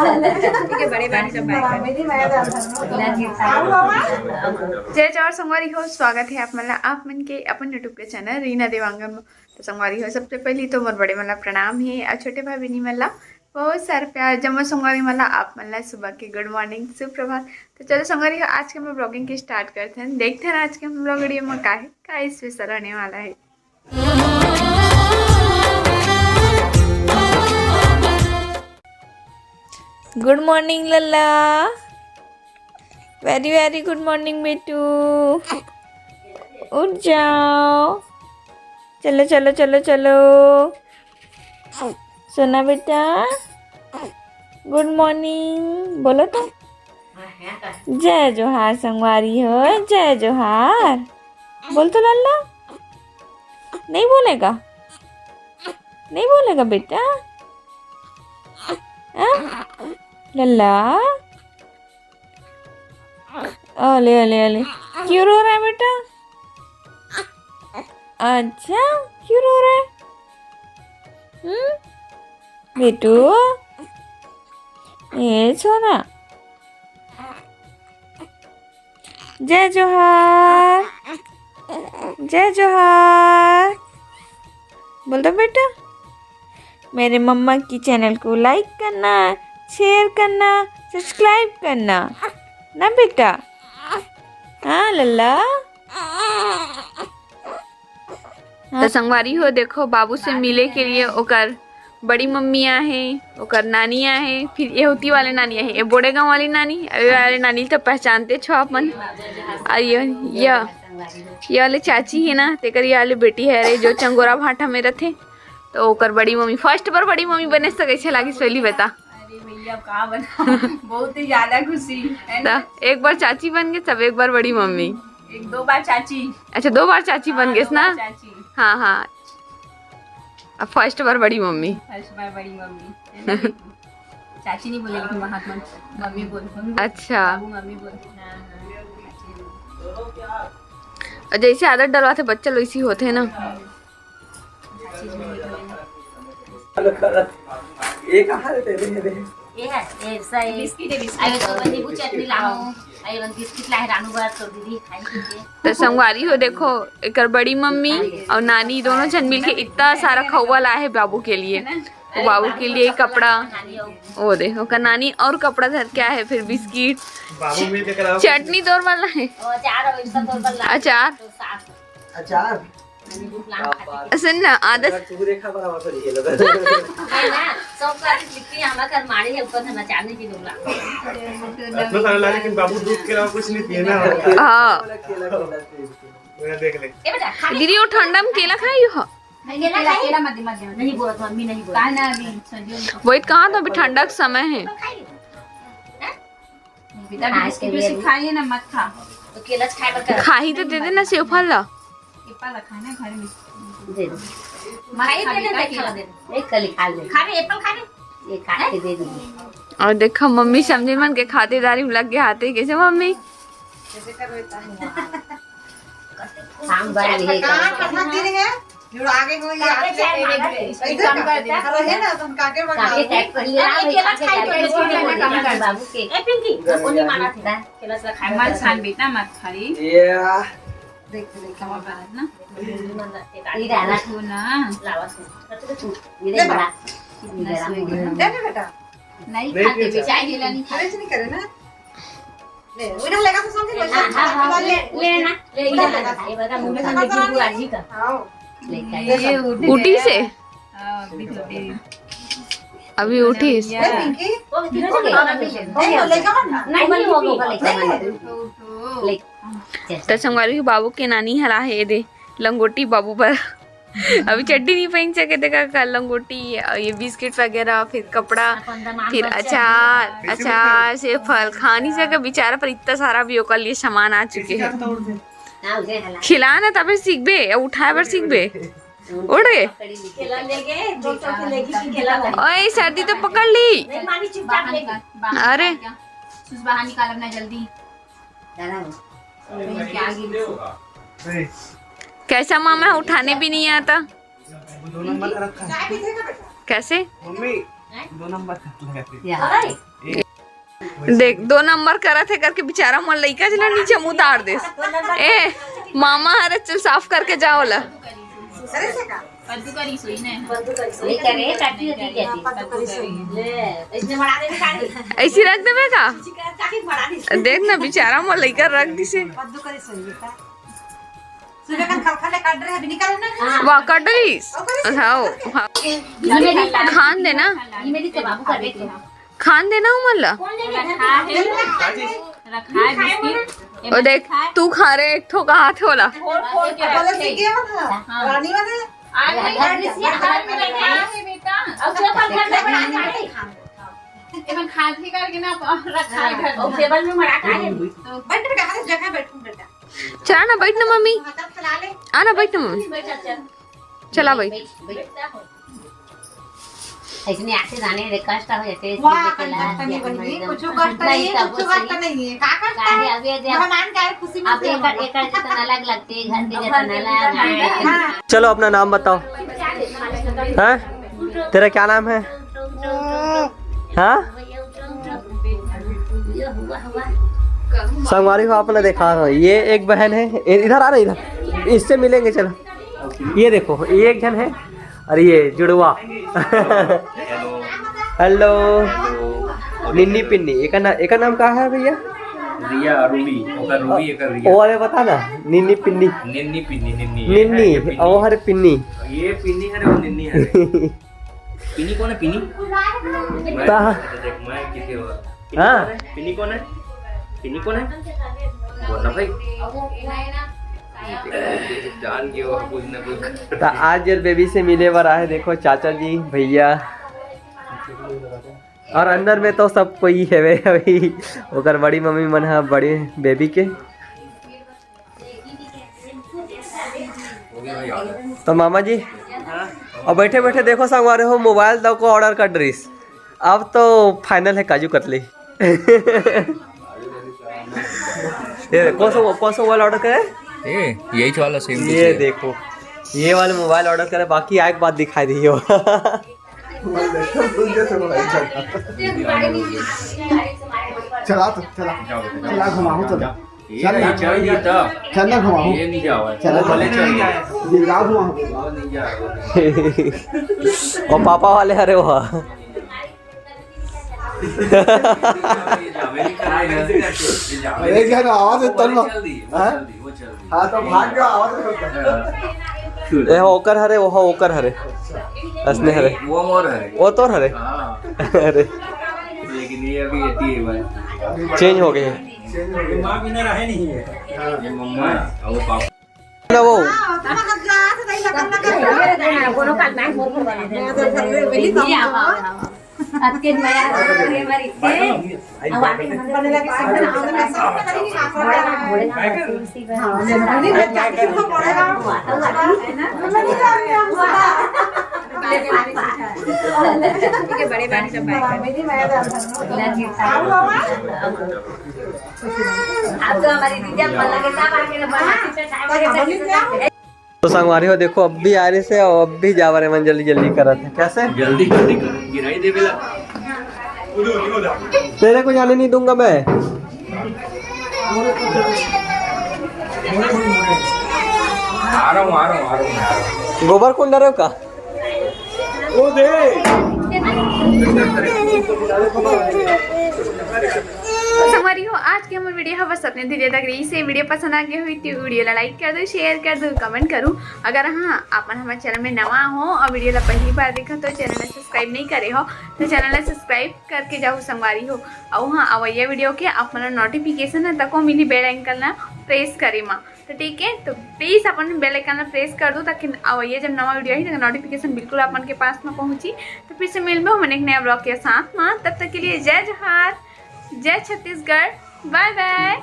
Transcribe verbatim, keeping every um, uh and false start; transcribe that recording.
जय जोहार संगवारी हो, स्वागत है आप मन ला, आप मन के अपन YouTube के चैनल रीना देवांगन में। तो संगवारी हो, सबसे पहली तो मोर बड़े मन ला प्रणाम हे और छोटे भाई बहिनी मन ला बहुत सारा प्यार। जम्मो संगवारी मन ला, आप मन ला सुबह के गुड मॉर्निंग, सुप्रभात। तो चलो संगवारी हो, आज के हमर ब्लॉगिंग के स्टार्ट करते हैं। देखते हैं आज के हम ब्लॉग वीडियो में का है, का स्पेशल रहने वाला है। गुड मॉर्निंग लल्ला, वेरी वेरी गुड मॉर्निंग बेटू, उठ जाओ, चलो चलो चलो चलो, सोना बेटा, गुड मॉर्निंग बोलो तो। जय जोहार संगवारी हो, जय जोहार। बोल तो लल्ला, नहीं बोलेगा, नहीं बोलेगा बेटा। हाँ? लल्ला, अले अले अले, क्यों रो रहा है बेटा? अच्छा, क्यों रो रहा है? हम्म, बेटू, ए सोना, जय जोहार, जय जोहार। बोल दो बेटा, मेरे मम्मा की चैनल को लाइक करना, शेयर करना, सब्सक्राइब करना ना बेटा। हाँ लल्ला। तो संगवारी हो, देखो, बाबू से मिले के लिए ओकर बड़ी मम्मी आहे, ओकर नानी आहे, फिर ये होती वाले नानी आहे, ये बोड़े गांव वाली नानी, ये वाले नानी तो पहचानते छो आप मन। और ये, ये, ये वाले चाची है ना, तेकर ये वाले बेटी है रे, जो चंगोरा भाटा में रहते। तो ओकर बड़ी मम्मी, फर्स्ट बार बड़ी मम्मी बने से कैसे लागिस पहली बता। अरे भैया, का बना, बहुत ही ज्यादा खुशी है ना? तो एक बार चाची बन गए, तब एक बार बड़ी मम्मी। एक दो बार चाची। अच्छा, दो बार चाची बन गए ना? चाची। हाँ हाँ, अब फर्स्ट बार बड़ी मम्मी। फर्स्ट बार बड़ी मम्मी। चाची नहीं बोले, लेकिन महात्मा मम्मी बोल, मम्मी बोल। अच्छा। बाबू मम्मी बोल। हाँ, हाँ। और जैसे आदत डलवाथे बच्चा लोग, इसी होते हैं ना। चाची जी बोले। ये कहाँ रहते हैं? दे, दे। ये है, ये ऐसा है। बिस्किट है, बिस्किट। अरे तो नींबू चटनी लाओ। अरे बन बिस्किट लाए रानू बड़ा तो दीदी खाई के। तो संगवारी हो, देखो, एकर बड़ी मम्मी और नानी दोनों जन मिलके इतना सारा खौवा लाए है बाबू के लिए। वो बाबू के लिए कपड़ा, वो दे, ओकर नानी और कपड़ा धर के आए है, फिर बिस्किट, बाबू मिल के कराओ। चटनी दो वाला है। अचार। अचार। सुन ना, आदत। तू देखा बराबर से लिखे लगा। है ना, सब का लिखती है, हमारा घर मारे है ऊपर से नचाने की डोला। इतना सारा ला, लेकिन बाबू दूध के अलावा कुछ नहीं पिए ना। हाँ। केला, केला, केला, केला। मैं देख ले। ए बेटा, खा ले। दीदी, वो ठंडा में केला खाई हो? केला खाई? केला मत दे, मत दे। नहीं बोला तो मम्मी नहीं बोला। काहे ना अभी, संजू ने वही कहा तो अभी ठंडा का समय है। खाई। बेटा, आज के बिस्किट लिए उस्किट खाइए ना, मत खा। तो केला खाए बता। खाही तो दे देना सेव फल ला। एप्पल रखा है ना घर में। दे दो। मत खाई खा दे बेटा, दे, केला। खा दे। एक कली खा ले। खा रे, एप्पल खा रे। ये खा के दे दूंगी। और देखो, मम्मी समझे मन के खातिरदारी में लग गए हाथे। कैसे मम्मी? कैसे कर लेता है? काम बन गई है, कहाँ काम। कहाँ दिन है? जो आगे को ये काके आगे चाय मांगा थे, इसको इधर काम का कर देता। रहे ना, तो हम काके बना काके रहे। पैक कर लिया, अरे, भाई, केला काके खाई पैक तो कर इसको दिया। लेना काम कर। बाबू के। ए, पिंकी, वो नहीं माना था। केला से खाए मत खान बेटा, मत खा रही। ये देख, देख, हमारे पास ना। ये डाला। वो ना। लावा से। ये ले दे बड़ा। बड़ा। दे ना बेटा। नहीं नहीं खाते पीते। बेटा। चाय गीला नहीं खाते। अरे, नहीं करे ना। ले, उधर लगा तो समझ लो। हाँ, हाँ, हाँ, ले, ले ना। ले, इधर लगा। ये बता, मुंह में समझ लो, आज ही का। हाँ। ले, ये खाए। ऊटी से? हाँ, अभी तो दे। अभी उठी। ले, पिंकी। वो किधर से गया? नहीं, वो लेकर मत ना। नहीं, नहीं, वो लेकर मत। नहीं, नहीं। ले। तो संगवारी के बाबू के नानी हला है, ये दे, लंगोटी बाबू पर। अभी चड्डी नहीं पहन सके, देखा का लंगोटी, ये बिस्किट वगैरह, फिर कपड़ा, फिर अचार, अचार से फल खा नहीं सके बेचारा, पर इतना सारा भी ओकर लिए सामान आ चुके हैं। खिला ना, तबे सीखबे, उठाए बर सीखबे। उठ गए। केला ले गए, दो सौ के लेके केला लाई। ओए, सर्दी तो पकड़ ली। नहीं मानी, चुपचाप लेके। अरे। सुस बाहर निकाल अपना जल्दी। कैसा मामा है, उठाने भी नहीं आता। दोनों मत रखा। कैसे? मम्मी, दो नंबर करत हे। देख, दो नंबर करत हे करके बेचारा मोर लइका ला नीचे मुँह उतार देस। ए, मामा हरे, चल साफ करके जा ओला। अइसे रख देबे का? देख ना, बेचारा मोर लइका रख दिसे। वाह, कट रही। हाँ, हाँ। खान देना। खान देना उमन ला। रखा है बिस्किट। ओ देख, तू खा रहे, एक ठो कहा थे ओला। हाँ। रानी वाला। आज नहीं, आज नहीं, आज नहीं, बेटा। अब से अपन घर में बना के खाते हैं। एमन खात ही करके ना, रखा है घर में। टेबल में मड़ा के है। बैठ बेटा, हर जगह बैठू बेटा। चला ना, बैठ ना मम्मी। हाँ, तब चला ले। आ ना, बैठ ना मम्मी। बैठ, चल, चल। चला भाई। ऐसने आते जाने रे, कष्ट हो जाते हैं, वाह, इसलिए कष्ट नहीं बहिनी, कुछ कष्ट नहीं है, कुछ कष्ट नहीं है। का कष्ट है? अभी मेहमान का है, खुशी में अब एक, एक जतन अलग लगते हैं, घर के जतन अलग। चलो, अपना नाम बताओ। हैं? तेरा क्या नाम है? हाँ? संगवारी हो, आप ना देखा रहा, ये एक बहन है, इधर आ रहा, इधर, इससे मिलेंगे, चलो। ये देखो, ये एक जन है और ये जुड़वा। हेलो। निन्नी पिन्नी। एकर ना-, एकर नाम का है भैया? रिया, रूबी। ओकर रूबी, एकर रिया। ओ, अरे बता ना, निन्नी पिन्नी। निन्नी पिन्नी, निन्नी। निन्नी, ये पिन्नी। ओ हरे पिन्नी। ये पिन्नी हरे, वो निन्नी हरे। पिन्नी कौन है, पिन्नी? ता- मैं, देख, मैं किसी और। हाँ। पिन्नी कौन है? पिन्नी कौन है? बोल ना भाई। जान के वो कुछ ना कुछ। तो आज ये बेबी से मिले बर आए, देखो चाचा जी, भैया और अंदर में तो सब कोई है भाई। ओकर बड़ी मम्मी मन हा बड़ी बेबी के। तो मामा जी, अब बैठे बैठे देखो संगवारी हो, मोबाइल दो को ऑर्डर कर डरिस। अब तो फाइनल है काजू कतली। ये कौन सा, कौन सा मोबाइल ऑर्डर करे? ए, यही वाला सेम ये देखो, ये वाला मोबाइल ऑर्डर करे, बाकी आए के बाद दिखाई दियो। चला तो, चला। चला, घुमाओ, चला। ये चल ना। नहीं चल ये तो। चल ना, घुमाओ। ये नहीं जाओ। चला, वो भले चल जाए। गिरगांव घुमाओ। वो नहीं जाए, वो नहीं। वो पापा वाले हरे वो। ये जावे नहीं, ये जावे नहीं, ये जावे अरे, नहीं। क्या आवाज है, वो तलवा? चल दी, वो हाँ? चल दी, वो चल दी। हाँ, तो भाग गया, आवाज नहीं होता। हाँ। ए, ओकर हरे, वो ओकर हरे। असने हरे। वो मोर हरे। वो तोर हरे। हाँ। अरे। लेकिन ये अभी एती है भाई। चेंज हो गए। माँ बिना रहे नहीं है। ये मम्मा है, और वो पापा। ना वो। बड़े बहन जब आप तो हमारी दीदी, आप लगे तब आके ना बना के बैठा के। तो संगवारी हो, देखो, अब भी आ रहे से और अब भी जावा रे मन जल्दी जल्दी करत है। कैसे? जल्दी जल्दी कर, गिराई देवे ला। तेरे को जाने नहीं दूंगा मैं। आ रहा हूँ, आ रहा हूँ, आ रहा हूँ, आ रहा हूँ। गोबर कौन डरे का? वो दे। संगवारी हो, आज के हमर वीडियो ह बस अतने धीरे तक रही से। वीडियो पसंद आ गया हुई तो वीडियो ला लाइक कर दो, शेयर कर दो, कमेंट करो। अगर हाँ, आप मन हमारे चैनल में नवा हो और वीडियो ला पहली बार देखा तो चैनल ला सब्सक्राइब नहीं करे हो तो चैनल ला सब्सक्राइब करके जाओ संगवारी हो। और हाँ, अवैया वीडियो के आप मन नोटिफिकेशन है तको मिली बेल आइकन ला प्रेस करे मा। तो ठीक है, तो प्लीज अपन बेल आइकन ला प्रेस कर दो ताकि अवैया जब नवा वीडियो आही तो नोटिफिकेशन बिल्कुल अपन के पास में पहुंची। तो फिर से मिलबे हम एक नया ब्लॉग के साथ में, तब तक के लिए जय जोहार, जय छत्तीसगढ़, बाय बाय।